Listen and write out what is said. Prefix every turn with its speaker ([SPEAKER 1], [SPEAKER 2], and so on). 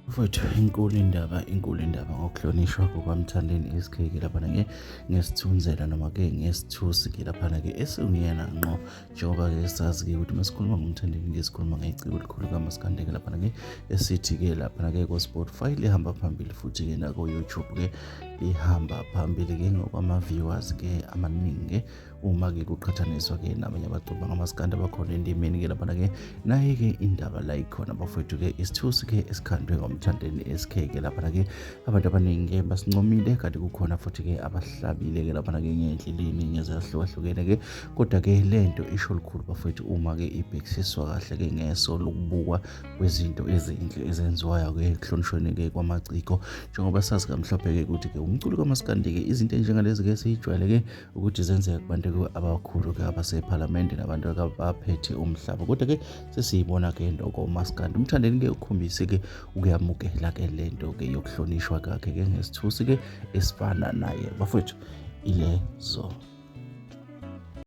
[SPEAKER 1] Mfowethu, inkulu indaba, inkulu indaba ngokuhlonishwa kukaMthandeni SK ke laphana-ke ngesithunzela noma-ke ngesithusi ke laphana-ke esinguyena ngqo, njengoba-ke sazi-ke ukuthi uma sikhuluma ngoMthandeni ke sikhuluma ngeciko elikhulu kaMaskandi ke laphana-ke esithi-ke laphana-ke ko-Spotify lihamba phambili, futhi-ke nako-YouTube-ke lihamba phambili-ke ngokwama-viewers-ke amaningi-ke uma-ke kuqhathaniswa-ke nabanye abaculi bangamaskandi abakhona endimeni-ke laphana-ke. Naye-ke indaba la ikhona bafowethu-ke, isithusi-ke esikhandwe ngoMthandeni SK-ke laphana-ke, abantu abaningi-ke basincomile, kanti kukhona futhi-ke abahlabile-ke laphana-ke ngey'ndleleni ngezahlukahlukene-ke. Kodwa-ke le nto isho lukhulu bafowethu uma-ke ibhekisiswa kahle-ke ngeso lokubukwa kwezinto ezinhle ezenziwayo-ke ekuhlonishweni-ke kwamaciko, njengoba sazi kamhlophe-ke ukuthi-ke umculo kamaskandi-ke izinto ey'njengalezi-ke siyijwayele-ke ukuthi zenzeka kubantu abakhulu-ke abasephalamende nabantu abaphethe umhlaba, kodwa-ke sesiyibona-ke into komaskandi. UMthandeni-ke ukhombise-ke ukuyamukela-ke le nto-ke yokuhlonishwa kwakhe-ke ngesithusi-ke esifana naye bafowethu ilezo.